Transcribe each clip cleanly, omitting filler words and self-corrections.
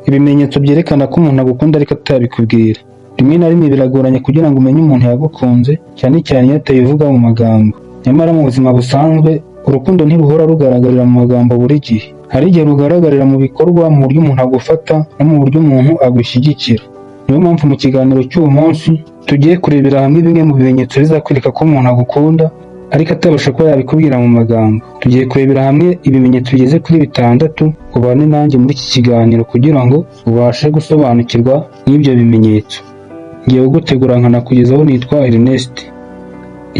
Ibimenyetso byerekana ko umuntu agukunda ariko atabikubwira. Rimwe na rimwe biragoranye kugira ngo umenye umuntu yagukunze, cyane cyane iyo atabivuga mu magambo. Nyamara mu buzima busanzwe, urukundo ntiruhora rugaragarira mu magambo buri gihe. Hari igihe rugaragarira mu bikorwa, mu buryo umuntu agufata no mu buryo umuntu agushyigikira. Niyo mpamvu mu kiganiro cy'uyu munsi tugiye kurebera hamwe bimwe mu bimenyetso bizakwereka ko umuntu agukunda ariko atabasha kuba yabikubwira mu magambo. Tugiye kurebera hamwe ibimenyetso bigeze kuri bitandatu, ubane nanjye muri iki kiganiro kugira ngo ubashe gusobanukirwa n'ibyo bimenyetso. Ngiye kugutegura nkanakugezaho, nitwa Ernest.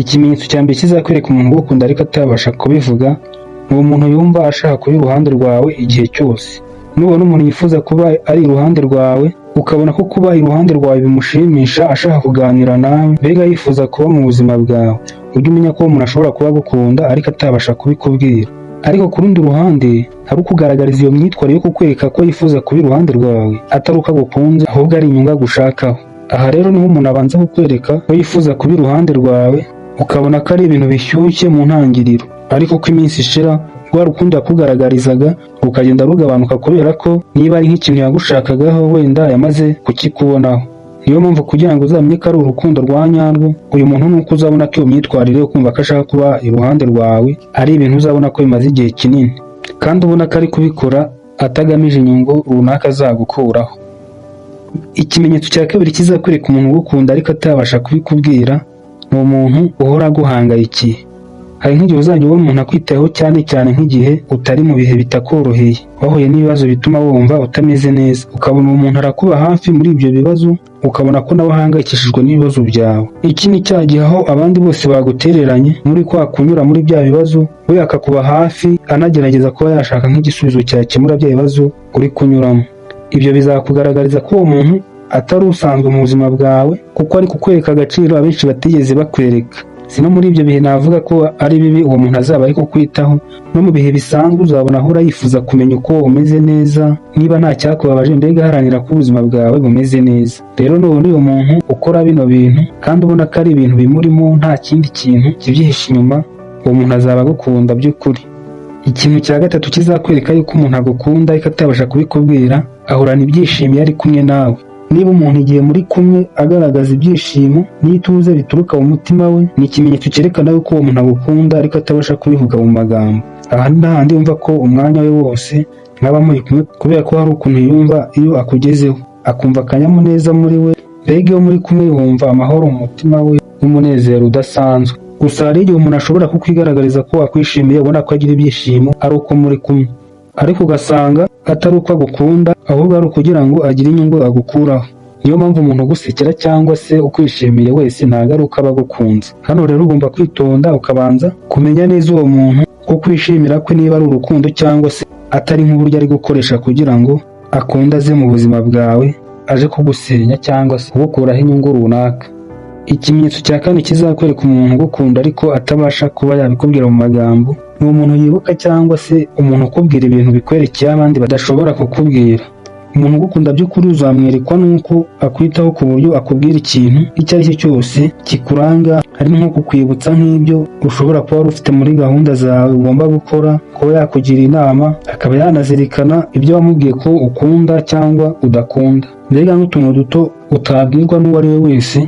Ikimenyetso cya mbere kizakwereka umuntu ugukunda ariko atabasha kubivuga, ni umuntu yumva ashaka kuba iruhande rwawe igihe cyose. Nubona umuntu yifuza kuba ari iruhande rwawe, ukabona ko kuba iruhande rwawe bimushimisha, ashaka kuganira nawe, mbega yifuza kuba mu buzima bwawe, ujye umenya ko uwo muntu ashobora kuba agukunda ariko atabasha kubikubwira. Ariko ku rundi ruhande, hari ukugaragariza iyo myitwarire yo kukwereka ko yifuza kuba iruhande rwawe atari uko agukunze, ahubwo ari inyungu agushakaho. Aha rero niho umuntu abanza kukwereka ko yifuza kuba iruhande rwawe, ukabona ko ari ibintu bishyushye mu ntangiriro, ariko uko iminsi ishira, rwa rukundo yakugaragarizaga rukagenda rugabanuka, kubera ko niba ari nk'ikintu yagushakagaho wenda yamaze kukikubonaho. Niyo mpamvu kugira ngo uzamenye ko ari urukundo rwa nyarwo uyu muntu, ni uko uzabona ko iyo myitwarire yo kumva ko ashaka kuba iruhande rwawe ari ibintu uzabona ko bimaze igihe kinini, kandi ubona ko ari kubikora atagamije inyungu runaka azagukuraho. Ikimenyetso cya kabiri kizakwereka umuntu ugukunda ariko atabasha kubikubwira, ni umuntu uhora aguhangayikiye. Hari nk'igihe uzajya ubona umuntu akwitayeho cyane cyane nk'igihe utari mu bihe bitakoroheye, wahuye n'ibibazo bituma wumva utameze neza, ukabona uwo muntu arakuba hafi muri ibyo bibazo, ukabona ko nawe ahangayikishijwe n'ibibazo byawe. Iki ni cya gihe aho abandi bose bagutereranye muri kwa kunyura muri bya bibazo, we akakuba hafi, anagerageza kuba yashaka nk'igisubizo cyakemura bya bibazo uri kunyuramo. Ibyo bizakugaragariza ko uwo muntu atari usanzwe mu buzima bwawe, kuko ari kukwereka agaciro abenshi batigeze bakwereka. Si no muri ibyo bihe navuga ko ari bibi uwo muntu azaba ari kukwitaho, no mu bihe bisanzwe uzabona ahora yifuza kumenya uko umeze neza, niba nta cyakubabaje, mbega aharanira ko ubuzima bwawe bumeze neza. Rero nubona uyu muntu ukora bino bintu kandi ubona ko ari ibintu bimurimo, nta kindi kintu kibyihishe inyuma, uwo muntu azaba agukunda by'ukuri. Ikintu cya gatatu kizakwereka yuko umuntu agukunda ariko atabasha kubikubwira, ahorana ibyishimo iyo ari kumwe nawe. Niba umuntu igihe muri kumwe agaragaza ibyishimo n'ituze bituruka mu mutima we, ni ikimenyetso cyerekana yuko uwo muntu agukunda ariko atabasha kubivuga mu magambo. Aha ni hahandi yumva ko umwanya we wose mwaba muri kumwe, kubera ko hari ukuntu yumva iyo akugezeho akumva akanyamuneza muri we, mbega iyo muri kumwe yumva amahoro mu mutima we n'umunezero udasanzwe. Gusa hari igihe umuntu ashobora kukwigaragariza ko akwishimiye, ubona ko agira ibyishimo ari uko muri kumwe, ariko ugasanga atari uko agukunda, ahubwo ari ukugira ngo agire inyungu agukuraho. Niyo mpamvu umuntu ugusekera cyangwa se ukwishimiye wese ntabwo ari uko aba agukunze. Hano rero ugomba kwitonda, ukabanza kumenya neza uwo muntu ko kwishimira kwe niba ari urukundo cyangwa se atari nk'uburyo ari gukoresha kugira ngo akunde aze mu buzima bwawe aje kugusenya cyangwa se kugukuraho inyungu runaka. Ikimenyetso cya kane kizakwereka umuntu ugukunda ariko atabasha kuba yabikubwira mu magambo, ni umuntu yibuka cyangwa se umuntu ukubwira ibintu bikwerekeye abandi badashobora kukubwira. Umuntu ugukunda by'ukuri uzamwerekwa n'uko akwitaho, ku buryo akubwira ikintu icyo ari cyo cyose kikuranga, harimo nko kukwibutsa nk'ibyo ushobora kuba wari ufite muri gahunda zawe ugomba gukora, kuba yakugira inama, akaba yanazirikana ibyo wamubwiye ko ukunda cyangwa udakunda, mbega n'utuntu duto utabwirwa n'uwo ari we wese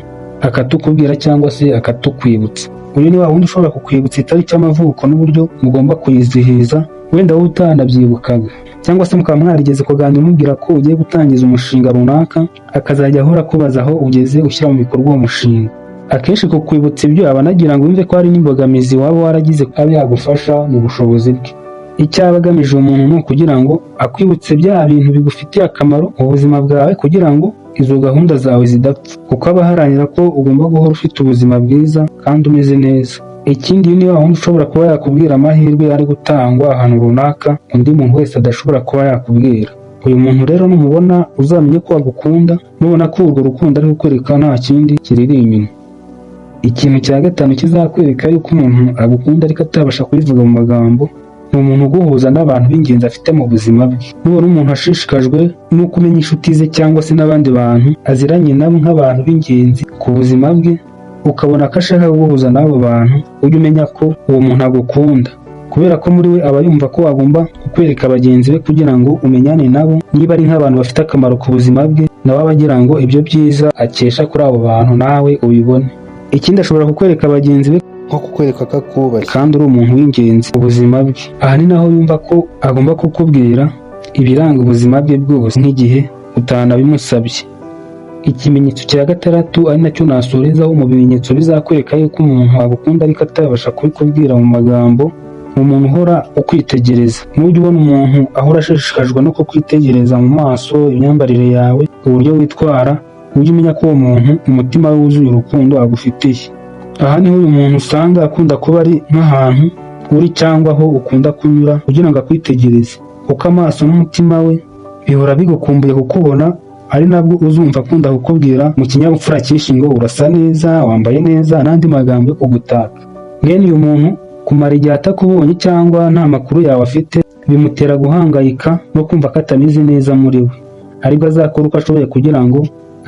akatukubwira cyangwa se akatukwibutsa. Uyu ni wa wundi ushobora kukwibutsa itariki y'amavuko n'uburyo mugomba kuyizihiza, wenda wowe utanabyibukaga, cyangwa se mukaba mwarigeze kuganira umubwira ko ugiye gutangiza umushinga runaka, akazajya ahora akubaza aho ugeze ushyira mu bikorwa uwo mushinga. Akenshi kukwibutsa ibyo aba anagira ngo yumve ko hari n'imbogamizi waba waragize, abe yagufasha mu bushobozi bwe. Icyo aba agamije uwo muntu ni ukugira ngo akwibutse bya bintu bigufitiye akamaro mu buzima bwawe, kugira ngo izo gahunda zawe zidapfa, kuko aba aharanira ko ugomba guhora ufite ubuzima bwiza kandi umeze neza. Ikindi, ni wa wundi ushobora kuba yakubwira amahirwe ari gutangwa ahantu runaka undi muntu wese adashobora kuba yakubwira. Uyu muntu rero numubona uzamenye ko agukunda, nubona ko urwo rukundo ari kukwereka nta kindi kiriri inyuma. Ikintu cya gatanu kizakwereka yuko umuntu agukunda ariko atabasha kubivuga mu magambo, ni umuntu uguhuza n'abantu b'ingenzi afite mu buzima bwe. Nubona umuntu ashishikajwe no kumenya inshuti ze cyangwa se n'abandi bantu aziranye nabo nk'abantu b'ingenzi ku buzima bwe, ukabona ko ashaka kuguhuza n'abo bantu, ujye umenya ko uwo muntu agukunda. Kubera ko muri we aba yumva ko agomba kukwereka bagenzi be kugira ngo umenyane nabo, niba ari nk'abantu bafite akamaro ku buzima bwe, nawe aba agira ngo ibyo byiza akesha kuri abo bantu nawe ubibone. Ikindi, ashobora kukwereka bagenzi be nko kukwereka ko akubashye kandi uri umuntu w'ingenzi mu buzima bwe. Aha ni naho yumva ko agomba kukubwira ibiranga ubuzima bwe bwose nk'igihe utanabimusabye. Ikimenyetso cya gatandatu, ari nacyo nasorezaho mu bimenyetso bizakwereka yuko umuntu agukunda ariko atabasha kubikubwira mu magambo, ni umuntu uhora ukwitegereza. Nujya ubona umuntu ahora ashishikajwe no kukwitegereza mu maso, imyambarire yawe, uburyo witwara, ujye umenya ko uwo muntu umutima we wuzuye urukundo agufitiye. Aha niho uyu muntu usanga akunda kuba ari nk'ahantu uri cyangwa aho ukunda kunyura kugira ngo akwitegereze, kuko amaso n'umutima we bihora bigukumbuye kukubona. Ari nabwo uzumva akunda kukubwira mu kinyabupfura cyinshi ngo urasa neza, wambaye neza, n'andi magambo yo kugutaka. Mwene uyu muntu kumara igihe atakubonye cyangwa nta makuru yawe afite bimutera guhangayika no kumva ko atameze neza muri we, aribwo azakora uko ashoboye kugira ngo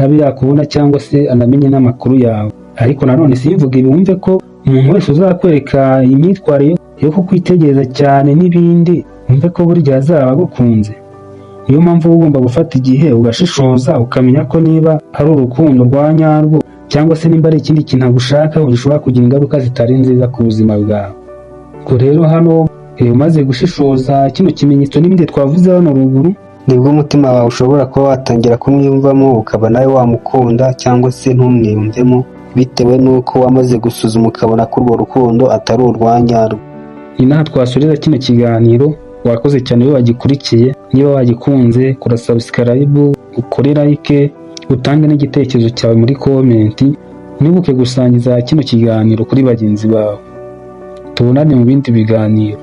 abe yakubona cyangwa se anamenye n'amakuru yawe. Ariko nanone simvuga ibi wumve ko umuntu wese uzakwereka imyitwarire yo kukwitegereza cyane n'ibindi, wumve ko buri gihe azaba agukunze. Niyo mpamvu uba ugomba gufata igihe ugashishoza, ukamenya ko niba ari urukundo rwa nyarwo cyangwa se nimba ari ikindi kintu agushakaho gishobora kugira ingaruka zitari nziza ku buzima bwawe. Ubwo rero hano umaze gushishoza kino kimenyetso n'ibindi twavuze hano ruguru, nibwo umutima wawe ushobora kuba watangira kumwiyumvamo, ukaba nawe wamukunda cyangwa se ntumwiyumvemo, bitewe n'uko wamaze gusuzuma ukabona ko urwo rukundo atari urwa nyarwo. Ni naha twasoreza kino kiganiro. Wakoze cyane iyo wagikurikiye. Niba wagikunze, kora subscribe, ukore like, utange n'igitekerezo cyawe muri comment. Ntibuke gusangiza kino kiganiro kuri bagenzi bawe. Tubonane mu bindi biganiro.